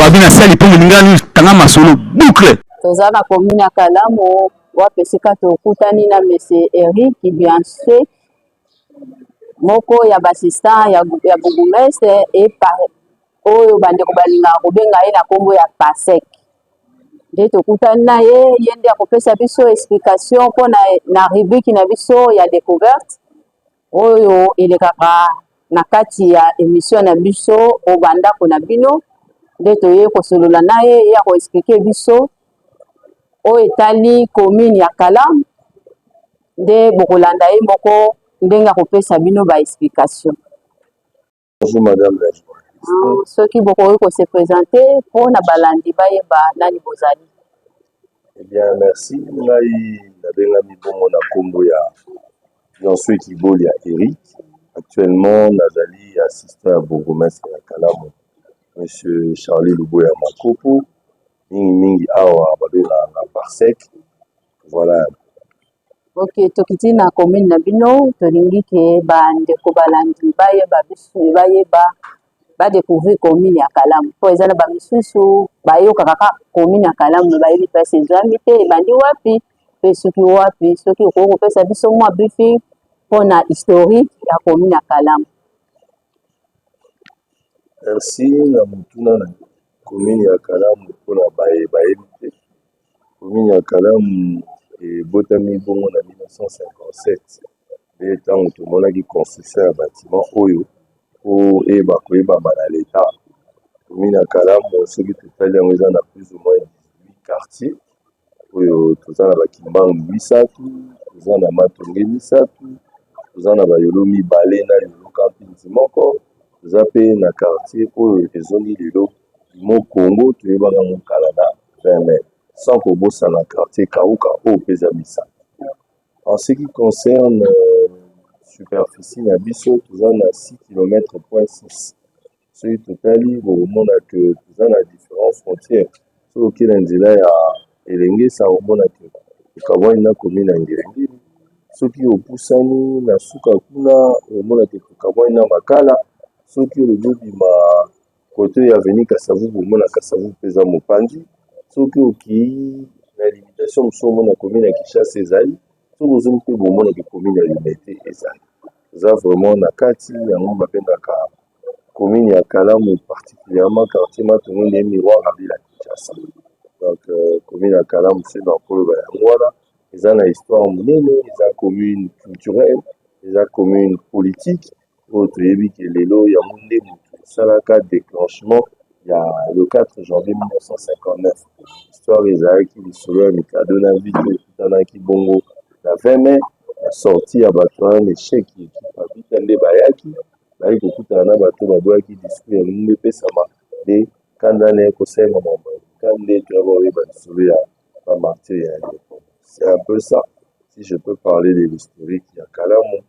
Babi na sali mpo moninga tanga masolo boucle. Toza na commune ya Kalamu, wapi esika tokutani na monsieur Eric Bianse, moko ya baassistant ya bourgmestre oyo bandeko balingaka kobenga ye na nkombo ya Pasek. Nde tokutani na ye, ye nde akopesa biso explication mpona na rubrique na biso ya découverte oyo elekaka na kati ya émission na biso o bandako na bino. Nde toye kosolola na ye, ye akoexpliquer biso oyo etali commune ya Kalamu. Nde bokolanda ye moko ndenge akopesa bino baexplication. Bonjour madame la journaliste. Soki bokoki kose présenter mpona balandi bayeba nani bozali. Eh bien, merci. Ngai nabengami bongo na nkombo ya Bianswe Kibolia Eric. Actuellement nazali assistant ya bourgmestre ya Kalamu, monsieur Charlie Luboya Makopo. Mingimingi awa babengaka na Parsec. Voilà. Ok, tokiti na commune na bino. Tolingi ke bandeko balandi bayeba biso, bayeba badécouvrir commune ya Kalamu, mpo eza na bamisusu bayokaka kaka commune ya Kalamu me bayebi place ezwami te, ebandi wapi mpe soki wapi. Soki okoki kopesa biso mwa briefing mpona historique ya commune ya Kalamu. Merci na motuna na commune ya Kalamu. Mpona baye bayebi te, commune ya Kalamu ebotami bongo na 1957, nde ntango tomonaki construction ya bâtiment oyo po eyeba koyebama na leta. Commune ya Kalamu, soki totali yango, eza na plus ou moins 18 quartier oyo toza na bakimbangu misato, toza na matonge misato, toza na bayolo mibale na yolo kampinzi moko, toza mpe na quartier oyo ezongi lelo Mo Congo, toyebaka yango kala na 20 mai, sans kobosana quartier Kauka oyo mpe eza misato. En ce qui concerne superficie na biso, toza na 6 km point 6. Soki totali, bokomona ke toza na différents frontières. Soki okei na nzela ya Elengesa, okomona ke tokabwani na commune ya Ngiringiri. Soki opusani na suka kuna, okomona ke tokabwani na Makala. Soki olobi obima côté ya avenue Kasavubu, omona Kasavubu mpe eza mopanzi. Soki okei na limitation mosusu, omona commune ya Kinshasa ezali. Soki ozongi mpe, bomona ke commune ya Limete ezali. Eza vraiment na kati yango babengaka commune ya Kalamu, particulièrement quartier Matongo, nde miroir ya ville ya Kinshasa. Donc commune ya Kalamu, soki nakoloba yango wana, eza na histoire monene, eza commune culturelle, eza commune politique oyo toyebi ke lelo yango nde moto esalaka déclenchement ya le 4 janvier 1959. Histoire ezalaki lisolo ya Mikado na Vito ekutanaki bongo na 20 mai na sortie ya bato wana, échec ekipa Vita nde bayaki bayaki kokutana na bato baboyaki discours ya Lumumba epesama, nde kanda na ye kosalema mambo nde toyaka koyeba lisolo ya bamartyrs ya indépendance. C'est un peu ça, si je peux parler de l'historique ya Kalamu.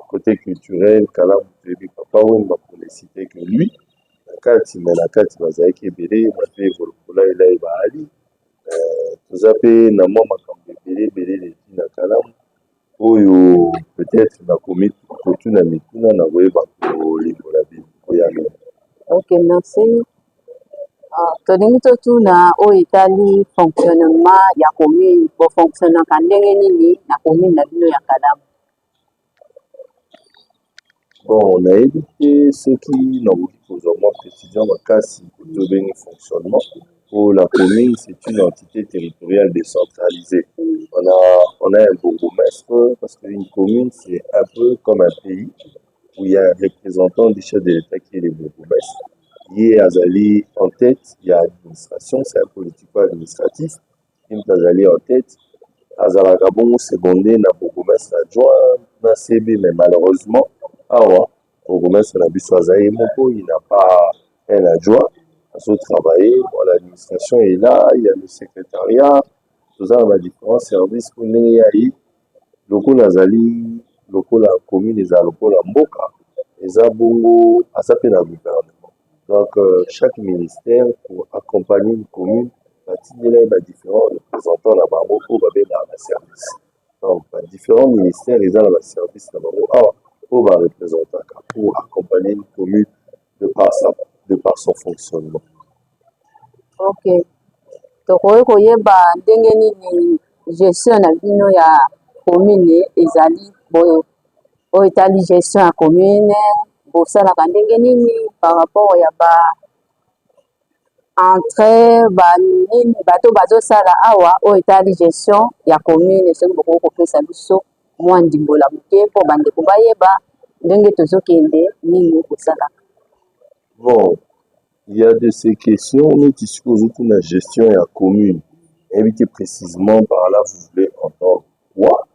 Côté culturel, Kalamu toyebi Papa Wemba, pour ne citer que lui na kati, me na kati bazalaki ebele, bato evolokola elai baali. Toza mpe na mwa makambo ebele ebele eleki na Kalamu oyo peut-être nakomi kotuna mituna na koyeba kolimbola koyanola. Ok, merci. Tolingi totuna oyo etali fonctionnement ya commune. Bofonctionnaka ndenge nini na commune na bino ya Kalamu? Bon, nayebi te soki nakoki kozwa mwa précision makasi kote obengi fonctionnement. Pour la commune, c'est une entité territoriale décentralisée. On a un bourgmestre, parce qu'une commune, c'est un peu comme un pays où il y a un représentant du chef de l'État qui est le bourgmestre. Ye azali en tête, il y a administration, c'est un politico-administratif. Ye azali en tête, azalaka bongo secondé na bourgmestre adjoint na CB, mais malheureusement, awa, bourgmestre na biso azali moko, il n'a pas un adjoint. Azo travailler, bon, l'administration est là, il y a le secrétariat, toza na ba différents services mpo ndenge ya ye lokola azali lokola commune ezala lokola mboka, eza bongo aza mpe na gouvernement. Donc chaque ministère, pour accompagner une commune, batindela ye ba différents représentants na bango oyo babengaka baservice. Donc ba différents ministères eza na baservice na bango awa oyo bareprésentaka pour accompagner une commune de par son fonctionnement. Ok, tokoki koyeba ndenge nini gestion na bino ya commune ezali boyo, oyo etali gestion ya commune, bosalaka ndenge nini par rapport ya ba entrée, banini, bato bazosala awa, oyo etali gestion ya commune? Soki bokoki kopesa biso mwa ndimbola moke mpo bandeko bayeba ndenge tozokende, nini kosalaka. Bon, il y a de ces questions neti sikoyo ozotuna gestion ya commune, nayebi te précisément par là vous voulez entendre quoi.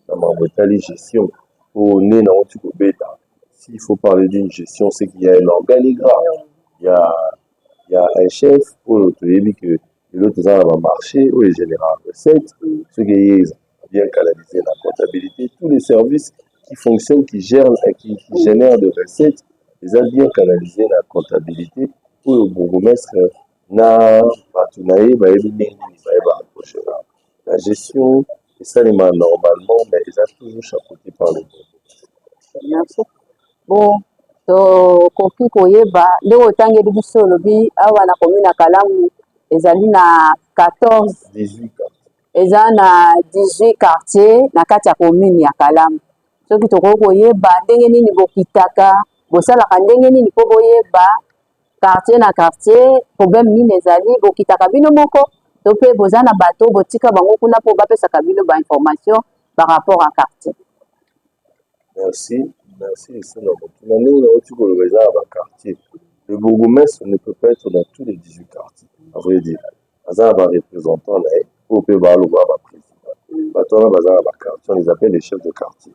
Na makambo etali gestion oyo nde nauti kobeta, s'il faut parler d'une gestion, c'est qu'il y a un organigramme, il y a un chef oyo toyebi ke lelo toza na bamarché oyo egénéraka recette. Soki eye bien canalisé na comptabilité, tous les services qui fonctionnent, qui gèrent, qui génèrent de recettes, eza bien canalisé na comptabilité oyo bourgmestre na bato na ye bayebi ndenge nini bayebaka kogérer la gestion. Esalema normalement, mais eza toujours chapeauté par le bourgmestre. Merci. Bon, tokoki koyeba ndenge otangeli biso, olobi awa na commune ya Kalamu ezali na 14 18 quartiers. Eza na 18 quartier na kati ya commune ya Kalamu. Soki tokoki koyeba ndenge nini bokitaka, bosalaka ndenge nini mpo boyeba quartier na quartier problème nini ezali? Bokitaka bino moko to mpe boza na bato botika bango kuna mpo bapesaka bino bainformation par rapport à quartier? Merci, merci lisusu na motuna. Ndenge nauti koloba, eza na baquartier. Le bourgmestre ne peut pas être dans tous les 18 quartiers, à vrai dire. Aza na bareprésentant na ye oyo mpe baaloba baprésident. Bato wana baza na baquartier, on les appelle les chefs de quartier.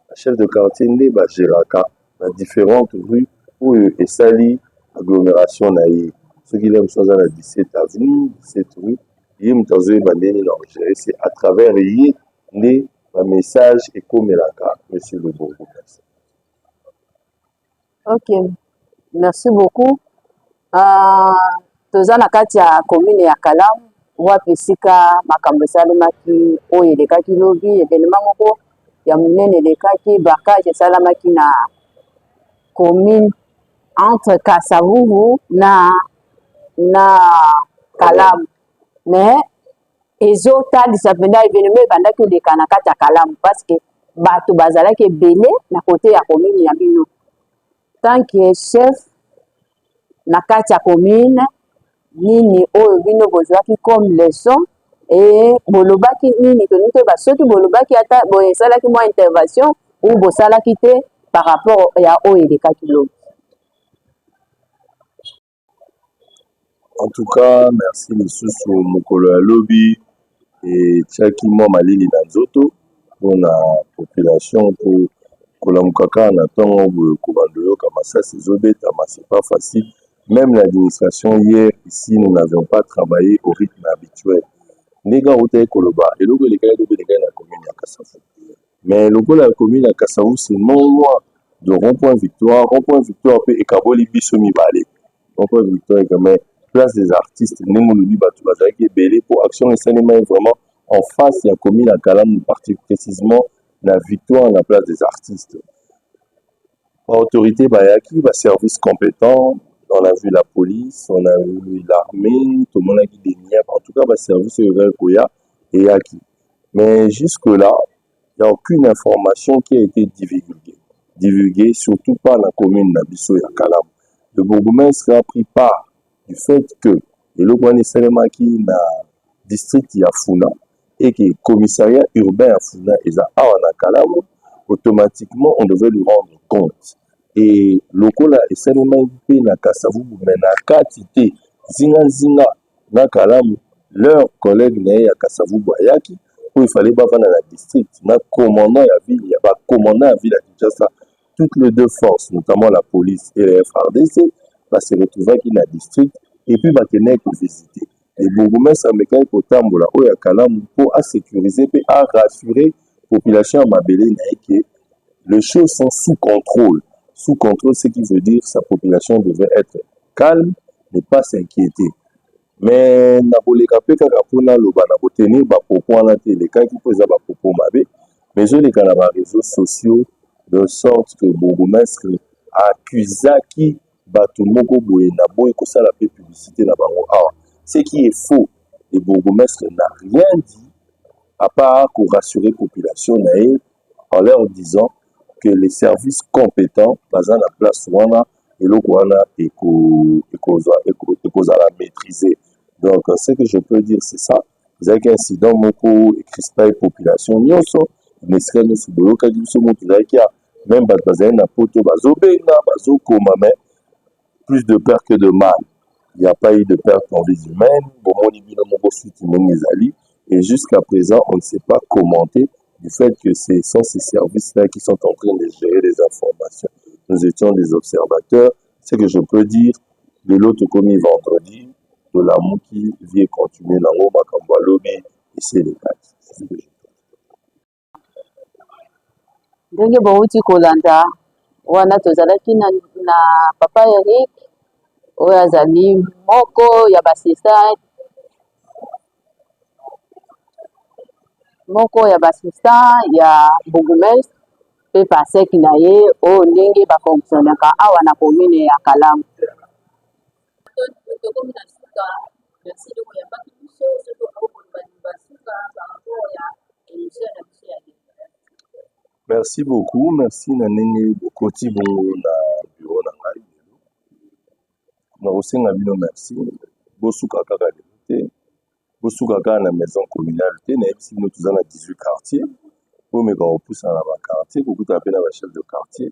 Bachef de quartier nde bagéraka na différentes rues oyo esali agglomération na ye. Soki le mosu aza na 17 avenue, 17 rue, ye moto azoyeba ndenge na kogérer. C'est à travers ye nde bamessage ekomelaka monsieur le bourgmestre. Ok, merci beaucoup. Toza na kati ya commune ya Kalamu, wapi esika makambo esalemaki oyo elekaki lobi, événement moko ya monene elekaki, barrage esalamaki na commune entre Kasavubu na Kalamu. Mais ezotalisa mpenza événement ebandaki koleka na kati ya Kalamu, parce que bato bazalaki ebele na côté ya commune ya bino. Tant que chef na kati ya commune, nini oyo bino bozwaki comme leçon e bolobaki nini? Tolingi toyeba soki bolobaki ata boye, esalaki mwa intervention ou bosalaki te par rapport ya oyo elekaki lobi. En tout cas, merci lisusu. Mokolo ya lobi etiaki mwa malili na nzoto mpona population, mpo kolamuka kaka na ntongo boye, kobanda oyoka masasi ezobetama, c'est pas facile. Même l'administration hier ici, nous n'avions pas travaillé au rythme habituel. Ndenge autaki koloba, eloko elekaki lobi elekaki na commune ya Kasavubu, mais lokola ya commune ya Kasavubu, c'est non loin de Rond-Point Victoire. Rond-Point Victoire mpe ekaboli biso mibale. Rond-Point Victoire ekame Place des Artistes. Ndenge olobi, bato bazalaki ebele mpo action esalemaki vraiment en face ya commune ya Kalamu, parti précisément na Victoire, na Place des Artistes. Baautorité bayaki, baservice compétent, on a vu la police, on a vu l'armée, tomonaki des niap, en tout cas baservice oyo ezalaki koya eyaki. Mais jusque là, il n'y a aucune information qui a été divulguée, surtout pas na commune na biso ya Kalamu. Le bourgmestre a pris part du fait que eloko wana esalemaki na district ya Funa et que commissariat urbain ya Funa eza awa na Kalamu. Automatiquement, on devait lui rendre compte. Et lokola esalemaki mpe na Kasavubu, mais na kati te, zingazinga na Kalamu, leur collègue na ye ya Kasavubu ayaki oyo ifale bavanda na district na commandant ya ville, ya bacommandant ya ville ya Kinshasa. Toutes les deux forces, notamment la police et les FARDC, base retrouvaki na district et puis bakendaki kovisite. Le bourgmestre amekaki kotambola oyo ya Kalamu mpo asécuriser mpe arassurer population ya mabele na ye ke les choses sont sous contrôle. Sous contrôle, ce qui veut dire sa population devait être calme, ne pas s'inquiéter. Mais na koleka mpe kaka mpona aloba na kotenir bapropos wana te, elekaki mpo eza bapropos mabe, mais ezoleka na baréseaux sociaux, de sorte que bourgmestre accusaki bato moko boye na boye kosala mpe publicité na bango awa. Ce qui est faux, le bourgmestre n'a rien dit à part korassurer population na ye en leur disant que les services compétents baza na place wana, eloko wana ekozala maîtrisé. Donc ce que je peux dire, c'est ça. Ezalaki incident moko ecrispa population nyonso na esika nyonso. Boyokaki biso moko tozalaki ya même bato bazali na poto, bazobenga, bazokoma, mais plus de peur que de mal, il n'y a pas eu de perte en vies humaines. Bomoni bino moko suite ndenge ezali. Et jusqu'à présent, on ne sait pas commenter du fait que ce sont ces services-là qui sont en train de gérer les informations. Nous étions des observateurs. Ce que je peux dire, de l'autre comme vendredi, tolamuki, vie continue nango, makambo alobi eselekaki. C'est ce que je Ndenge bouti kolanda wana, tozalaki na papa Eric oyo azali moko ya baassistant, moko ya baassistant ya bourgmestre mpe pasek na ye, oyo ndenge bafonctionnaka awa na commune ya Kalamu. Tokomi na suka. Merci ndenge oyambaki biso. Soki okoloba liloba suka par rapport ya émission na biso ya lelo. Merci beaucoup, merci na ndenge bokoti bongo na bureau na ngai lelo. Nakosenga bino merci, bosuka kaka lelo te, bosuka kaka na maison communale te. Nayebisi bino, toza na 18 quartier. Bomeka kopusana na baquartier, kokutana mpe na bachef de quartier,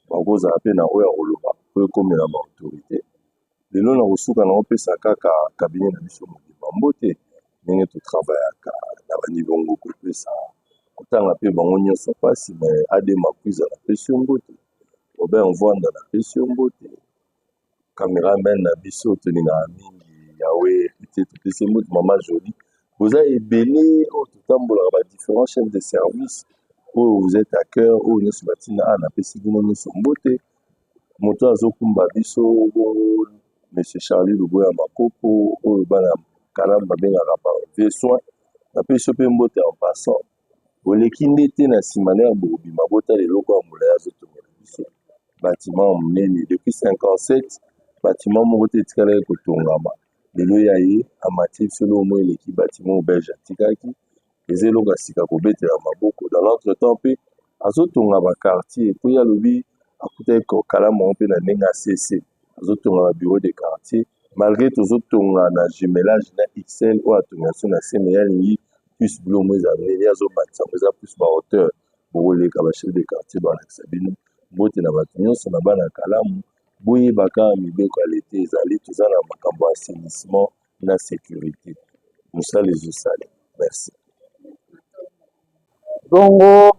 bakozala mpe na oyo ya koloba po ekomela baautorité. Lelo na kosuka na kopesa kaka cabinet na biso mobimba mbote, ndenge totravaillaka na banibongo, kopesa kotanga mpe bango nyonso mpasi. Me Ade Makwiza, napesi yo mbote. Robert Mvwanda, napesi yo mbote. Cameraman na biso tolingaka mingi, Yawe te, topesi mbote. Mama Joli, boza ebele oyo totambolaka, ba différents chefs de service oyo vous êtes à cœur, oyo nyonso batina awa, napesi bino nyonso mbote. Moto azokumba biso bongo, monsieur Charlie Luboya Makopo, oyo bana Kalamu babengaka par vie soin, napesi yo mpe mbote. En passant, boleki nde te na nsima lere bokobima, botala eloko ya molai azotongela biso, bâtiment ya monene. Depuis 57, bâtiment moko te etikalaki kotongama. Lelo ya ye amatie biso eloko moko eleki bâtiment belge atikaki. Eza eloko ya sika, kobetela maboko. Dans l'entretemps mpe azotonga baquartier, po ye alobi akutaki Kalamu yango mpe na ndenge ya cc. Azotonga babureau de quartier, malgré tozotonga na jumelage na XL oyo atonga so na se, me ye alingi plus biloko mo eza minene, azomatisa yango, eza plus bahauteur. Bokoleka, bachef de quartier balakisa bino. Mbote na bato nyonso, na bana Kalamu. Boyeba kaka mibeko ya leta ezali, toza na makambo ya assainissement na sécurité, mosala ezosala. Merci. Bongo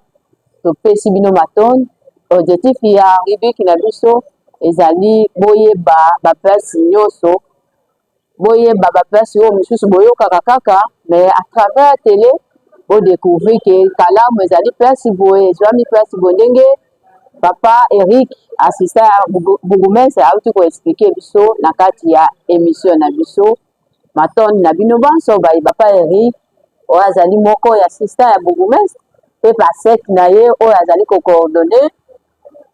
topesi bino matondi. Objectif ya rubrique na biso ezali boyeba baplace nyonso, boyeba baplace oyo mosusu boyokaka kaka, mais à travers télé bodécouvrir ke Kalamu ezali place boye, ezwami place boye, ndenge papa Eric, assistant ya bourgmestre, auti koexpliquer biso na kati ya émission na biso. Matondi na bino banso baye. Papa Eric oyo azali moko ya assistant ya bourgmestre mpe pasek na ye oyo azali kocoordonner,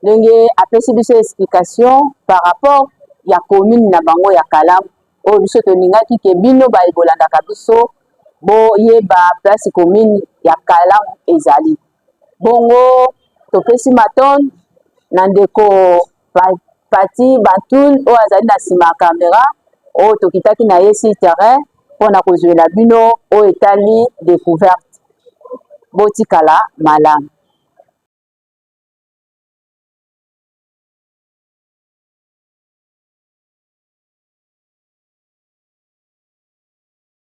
ndenge apesi biso explication par rapport ya commune na bango ya Kalamu, oyo biso tolingaki ke bino baye bolandaka biso boyeba place commune ya Kalamu ezali. Bongo topesi matondi na ndeko Pati Bantul oyo azali na nsima ya kamera, oyo tokitaki na ye sur terrain mpona kozwela bino oyo etali découverte. Botikala malamu.